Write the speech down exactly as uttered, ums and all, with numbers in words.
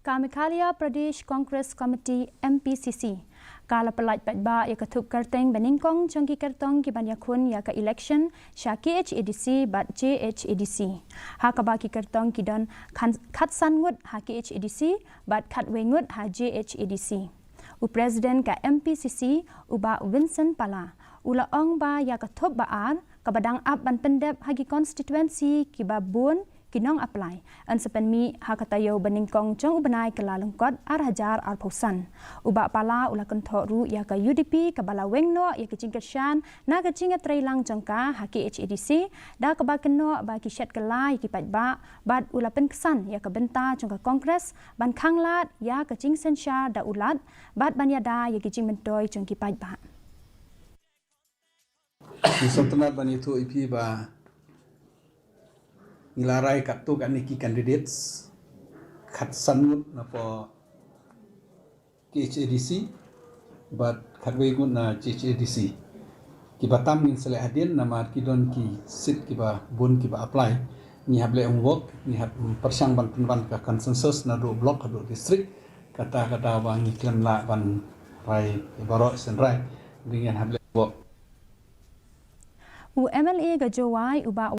Ka Meghalaya Pradesh Congress Committee, M P C C, ka la pyllait paidbah ïa ka thup kyrteng banyngkong jong ki kyrtong ki ban ïakhun ïa ka election sha K H A D C bad J H A D C, ha kaba ki kyrtong ki don khan- khatsan ngut ha K H A D C bad khatwei ngut ha J H A D C. U President ka M P C C, u Bah Vincent Pala, u la ong ba ïa ka thup ba ar kaba dang ap ban pyndep ha ki constituency kiba bun ki nong apply, yn sa pynmih ha ka taïew banyngkong jong u bnai Kyllalyngkot ar hajar arphew san. U Bah Pala u la kynthoh ruh ïa ka U D P kaba la weng noh ïa ka jingkyrshan na ka jingïatreilang jong ka ha K H A D C, da kaba kynnoh ba ki shet kylla ïa ki paidbah, bad u la pynksan ïa ka bynta jong ka Congress ban khanglad ïa ka jingsynshar da u Lat bad ban ïada ïa ki jingmyntoi jong ki paidbah. Ngi sngewtynnat ban ïathuh ïa phi ba ngi la rai katto katne ki candidates, khatsan ngut na pdeng K H A D C bad khatwei ngut na J H A D C. Kiba tam ngin sa leh hadien namar ki don ki seat kiba bun kiba apply. Ngi hap leh homework, ngi hap pyrshang ban pynban ka consensus naduh block haduh district. Kata ka daw ba ngi khlem lah ban rai baroh shen rai. Dei ngin hap leh homework. U M L A ka Jowai, u Bah